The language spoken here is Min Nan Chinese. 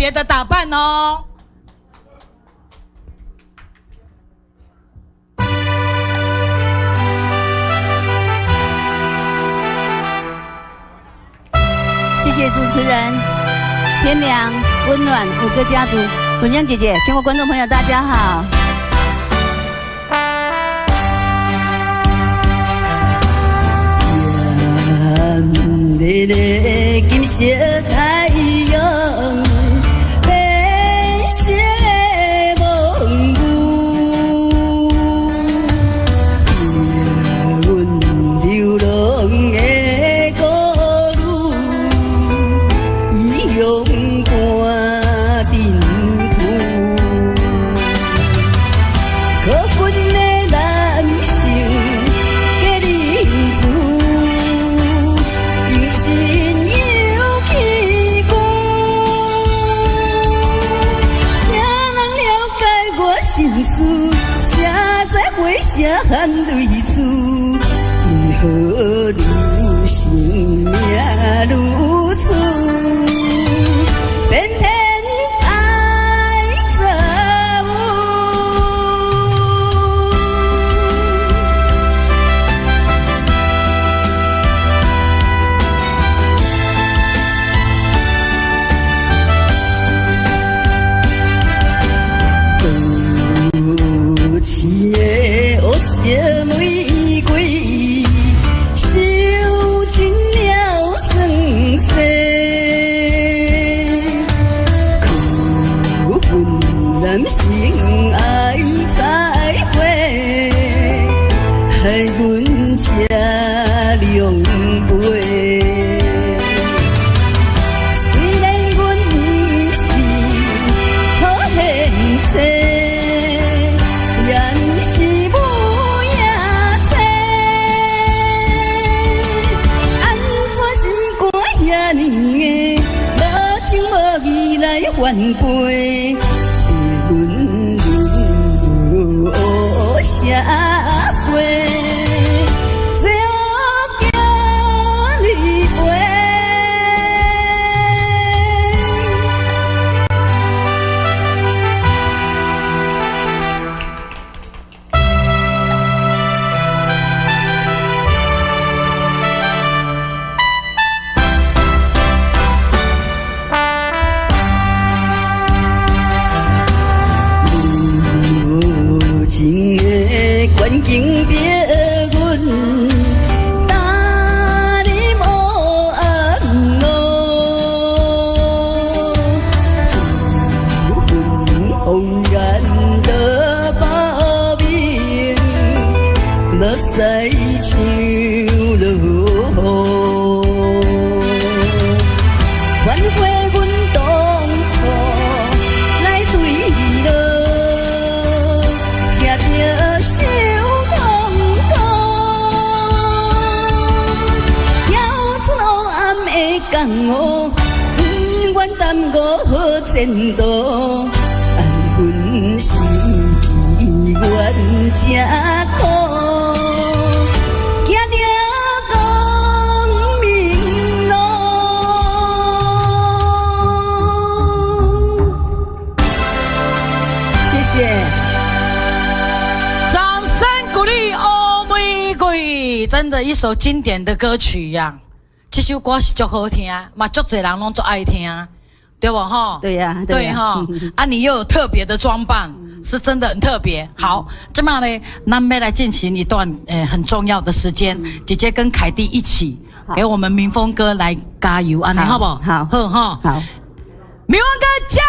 別的打扮哦。謝謝主持人，天良溫暖五個家族，文香姐姐，全國觀眾朋友大家好。豔麗的金色太陽，白色的夢阮流浪的孤女，異鄉寒陣殕，可恨的男性假仁慈。信仰起久，誰人了解我心事？誰知花謝含淚珠？為何女性命如此？偏偏愛做母。多痴的烏色玫瑰，受盡了酸澀。可恨男性愛再會，害阮這狼狽。雖然阮是好現世，也毋是母也妻，按怎心肝遐呢硬，無情無義來反背，阮沦落社會，最後叫你陪。無情的環境逼阮，踏入黑暗路，自阮枉然的報名，目屎像落雨。反悔阮當初來對路，才著受痛苦。跳出黑暗的江湖，不願耽誤好前途。愛阮心機願這苦，行著光明路。謝謝。掌聲鼓勵烏玫瑰，真的，一首經典的歌曲呀。這首歌是足好聽，嘛足濟人攏足愛聽，對無吼？對呀，對吼。啊，你又有特別的裝扮，是真的很特別。好，這馬呢，咱欲來進行一段很重要的時間，姐姐跟凱蒂一起給我們民風哥來加油，按呢好無？好，好哈。好，民風哥加。